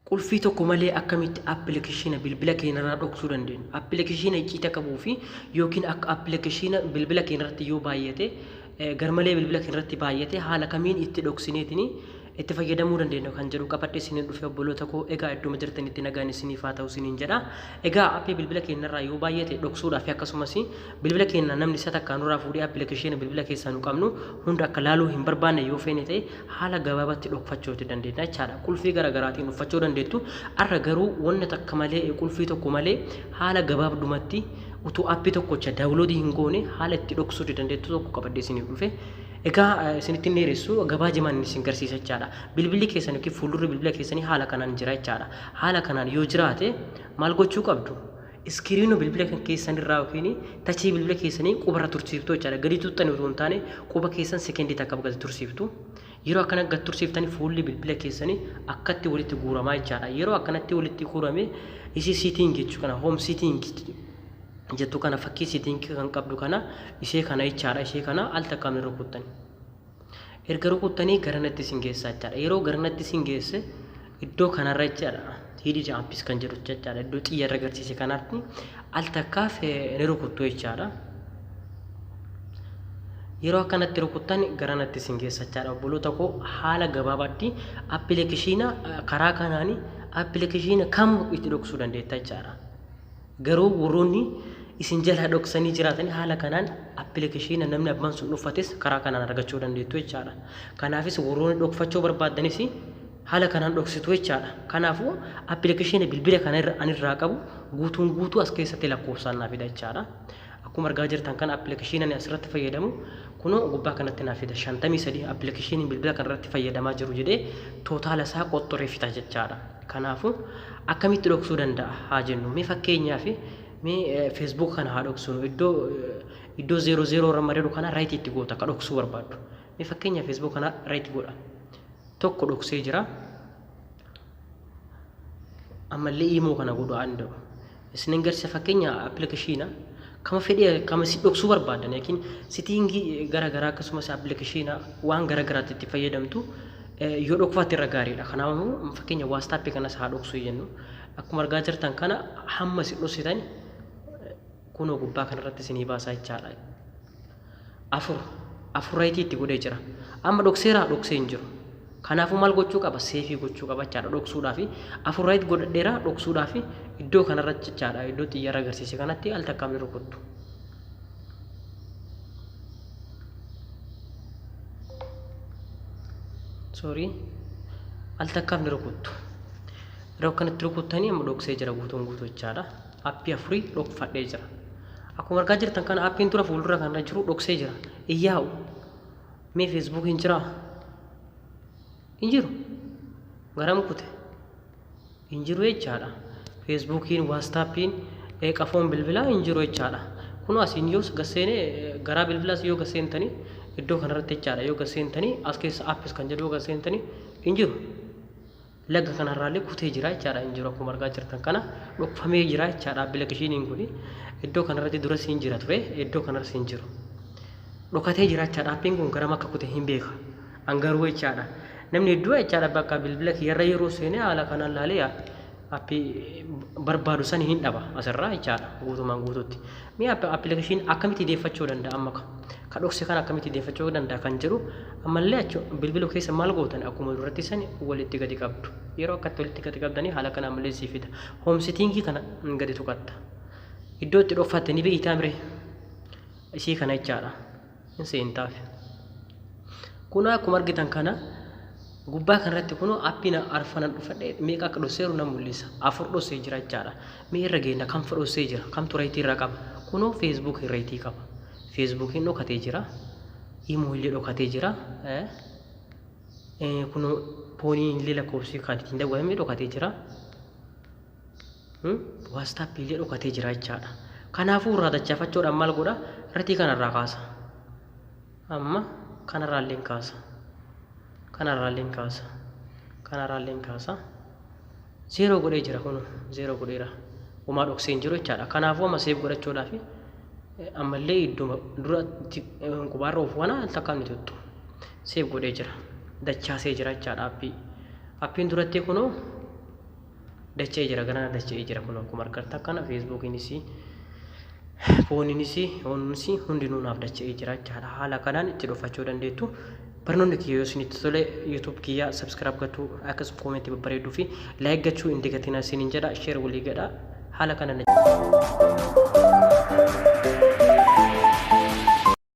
Qulfii tokko malee akkamitti appilikeeshiina bilbila keenyarraa dhoksuu dandeenya? Appilikeeshiina icciita qabuu fi yookiin akka appilikeeshiina bilbila keenyarratti yoo baay'ate, garmalee bilbila keenyarratti baay'ate, haala kamiin itti dhoksineetini itti fayyadamuu dandeenya kan jedhu qabadhe isiniin dhufe, obboloota koo. Egaa idduma jirtanitti nagaan isiniif haa ta'u isiniin jedha. Egaa appii bilbila keenyarraa yoo baay'ate dhoksuudhaaf, akkasumas bilbila keenya namni isa takkaan nurraa fuudhee appilikeeshiina bilbila keessaa nu qabnu hunda akka laaluu hin barbaanne yoo feene ta'e, haala gabaabaatti dhokfachuu dandeenya jechaadha. Qulfii garaagaraatiin uffachuu dandeettu. Har'a garuu wanna takka malee, qulfii tokko malee, haala gabaabdumatti utuu appii tokkocha download hin goone haala itti dhoksuu dandeettu tokko qabadhee isiniif dhufe. Egaa isinitti hin dheeressu, gabaajimaan isin garsiisa jechaadha. Bilbilli keessan yookiin fuuldurri bilbila keessanii haala kanaan jira jechaadha. Haala kanaan yoo jiraate maal gochuu qabdu? Iskiriinuu bilbila kan keessan irraa yookiin touch bilbila keessanii qubarra tursiiftu jechaadha. Gadi tuxxanii otoo hin taane, quba keessan sekendii takka gadi tursiiftu. Yeroo akkana gad tursiiftanii, fuulli bilbila keessanii akkatti walitti guuramaa jechaadha. Yeroo akkanatti walitti guurame, isii setting jechuu kana, home setting jettu kana, fakkii setting kan qabdu kana, ishee kana jechaadha. Ishee kana al takkaan rukuttani. Erga rukuttanii garanatti isin geessa jechaadha. Yeroo garanatti isin geesse, iddoo kanarra jechaadha. Hidden apps kan jedhu jechaadha. Iddoo xiyya irra agarsiise kanatti al takkaaf ni rukuttu jechaadha. Yeroo akkanatti rukuttan garanatti isin geessa jechaadha. Obboloota koo, haala gabaabaatti appilikeeshiina karaa kanaan appilikeeshiina kam itti dhoksuu dandeetta jechaadha. Garuu warroonni isin jalaa dhoksanii jiraatan, haala kanaan appilikeeshiina namni abbaan sun dhuffates karaa kanaan argachuu dandeettu jechaadha. Kanaafis warroonni dhokfachuu barbaadanis haala kanaan dhoksitu jechaadha. Kanaafuu appilikeeshiina bilbila kana irra anirraa qabu guutuun guutuu as keessatti lakkoofsaan naa fida jechaadha. Akkuma argaa jirtan kana, appilikeeshiina ani asirratti fayyadamu kunoo gubbaa kanatti naa fida. 53 appilikeeshiiniin bilbila kanarratti fayyadamaa jiru jedhee total isaa qoxxoree fida jechaadha. Kanaafuu akkamitti dhoksuu danda'a haa jennu. Mee fakkeenyaaf, mee Facebook kana haa dhoksinu. Iddoo 00 irra mareeru kana right itti goota akka dhoksuu barbaaddu. Mee fakkeenyaaf Facebook kana right godha. Tokko dhoksee jira. Ammallee Imo kana godhuu danda'u. Isin garsiisa, fakkeenya appilikeeshiina kama fedhee kama si dhoksuu barbaadan yookiin setting gara garaa, akkasumas appilikeeshiina waan gara garaatti itti fayyadamtu yoo dhokfatte irra gaariidha. Kanaafuu fakkeenya WhatsApp kanas haa dhoksuu jennu. Akkuma argaa jirtan kana, hamma isin dhoksitan kunoo gubbaa kanarratti isinii baasaa jechaadha. Afur afur right itti godhee jira. Amma dhokseeraa? Dhoksee hin jiru. Kanaafuu maal gochuu qaba? Save gochuu qaba jechaadha dhoksuudhaafi. Afur right godhadheera, dhoksuudhaafi iddoo kanarratti jechaadha. Iddoo xiyyaara agarsiise kanatti al takkaam ni rukuttu. Sorry. Al takkaaf ni rukuttu. Yeroo akkanatti rukuttanii, amma dhoksee jira guutuun guutuu jechaadha. Appii afurii dhokfadhee jira. Akkuma argaa jirtan kana, appiin dura fuuldura kanarra jiru dhoksee jira. Iyyaa'u. Mee Facebook hin jiraa? Hin jiru. Garam kute? Hin jiru jechaadha. Facebookiin, WhatsAppiin, qafoon bilbilaa hin jiru jechaadha. Kunoo asiin yoo gasseene, garaa bilbilaas yoo gasseentanii, iddoo kanarratti jechaadha, yoo gasseentanii, as keessa apps kan jedhu yoo gasseentanii, hin jiru. Laga kanarraallee kutee jira jechaadha, hin jiru. Akkuma argaa jirtan kana, dhokfamee jira jechaadha. Appilikeeshiniin kun iddoo kanarratti dura siin jira ture, iddoo kanarra siin jiru. Dhokatee jira jechaadha. Appiin kun garam akka kute hin beeka. An garuu jechaadha. Namni hedduu jechaadha, bakka bilbila kiyyarra yeroo seene haala kanaan laalee appii barbaadu sani hin dhaba asirraa jechaadha guutumaan guutuutti. Mee appilikeeshinii akkamitti deeffachuu danda'a, amma ka dhokse kana akkamitti deeffachuu danda'a kan jedhu, ammallee achi bilbila keessa maal gootan? Akkuma duratti sani walitti gadi qabdu. Yeroo akkatti walitti gadi qabdanii, haala kana ammallee sii fida. Home setting kana gadi tuqatta. Iddoo itti dhokfatte ni beeytaa mire, isii kana jechaadha. Hin seentaaf. Kun akkuma argitan kana, gubbaa kanarratti kun appiin arfanan dhufadhe meeqa akka dhosseeru nan mul'isa. Afur dhossee jira jechaadha. Mee irra geenya, kamtu dhossee jira? Kamtu right irraa qaba? Kunoo Facebook right qaba. Facebookiin dhokatee jira. Imo illee dhokatee jira. Kunoo phoneiin illee lakkoofsi kan ittiin dawwalame dhokatee jira. WhatsApp illee dhokatee jira jechaadha. Kanaafuu irraa dachaafachuudhaan maal godha? Right kanarraa kaasa. Amma kanarraa illee kaasa. Kanarraa illee kaasa. Kanarraa illee kaasa. Zero godhee jira, kun zero godheera. Homaa dhoksee hin jiru jechaadha. Kanaafuu amma save godhachuudhaaf ammallee iddoo dura qubaarra ofu kana al takkaan ni tuttu. Save godhee jira. Dachaasee jira jechaadha appii. Appiin duratti kunoo Dacha'ee jira, garana dacha'ee jira. Kun akkuma argartan kana Feesbuukiinis, fooniinis, oonnis hundinuu naaf dacha'ee jira jechaadha. Haala kanaan itti dhufachuu dandeettu. Barnoonni kiyya yoo isinitti tole, YouTube kiyya subscribe gochuu, akkasuma koomentii babbareedduu fi like gochuu hin dagatinaa isiniin jedha. Share walii godha. Haala kanaan.